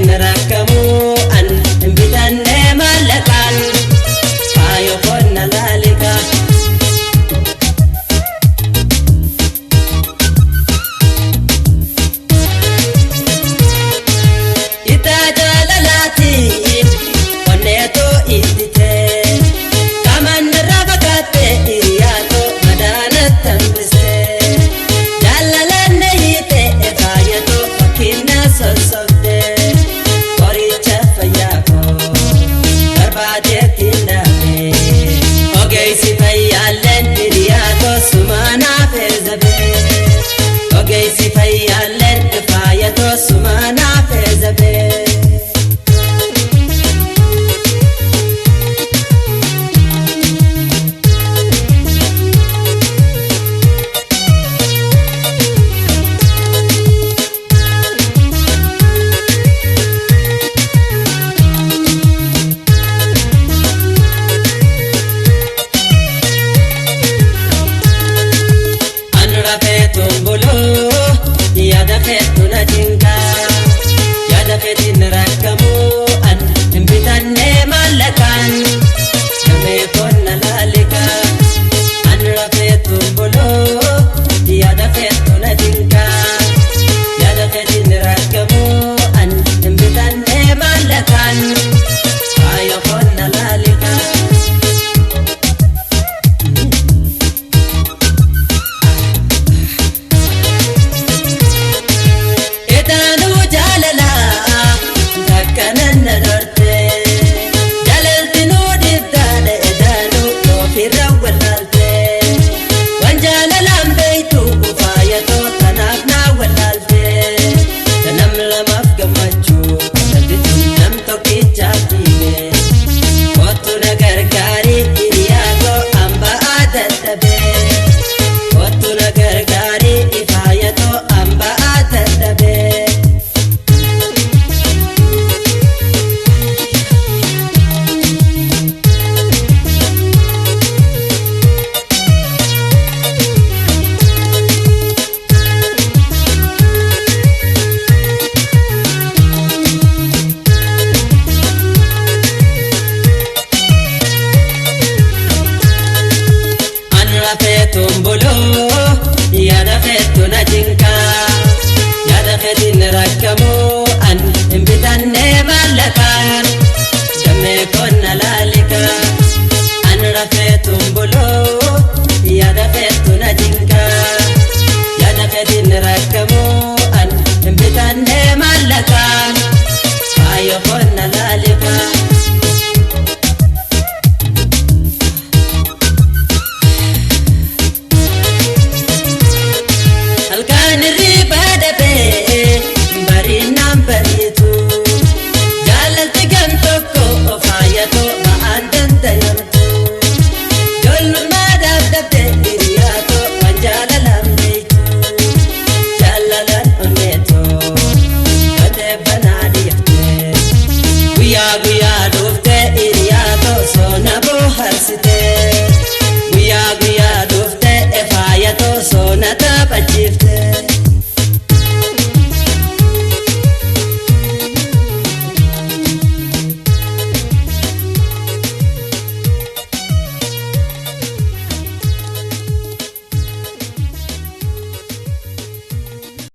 keetiin rakkamu an hin bitanne maallaqaan faayo qonna laalika. Itaa jaalalaati onneetoo ittite qamaan irraa fakkaate hiriyaatoo madaana tambise jaalalaan hiite faayatoo fakkiina sossobde qoricha fayyaa koo barbaadeetti dhabe ogeessi fayyaalleen hiriyaatoo sumaanaaf eezabe ogeessi fayyaalleen faayatoo sumaanaaf eezabe. Yaada keetu na jingaa yaada keetiin rakkamu an hin bitanne maallaqaan damee qonna laalika an rafeetu buloo yaada keetu na jingaa yaada keetiin rakkamu an hin bitanne maallaqaan faayo qonna laalika. Yaada keetu na jingaa yaada keetiin rakkamu an hin bitanne maallaqaan damee qonna laalika an rafeetu buloo yaada keetu na jingaa yaada keetiin rakkamu an hin bitanne maallaqaan faayo qonna laalika. Guyyaa guyyaa dhuftee hiriyaatoo soona bohaarsitee guyyaa guyyaa.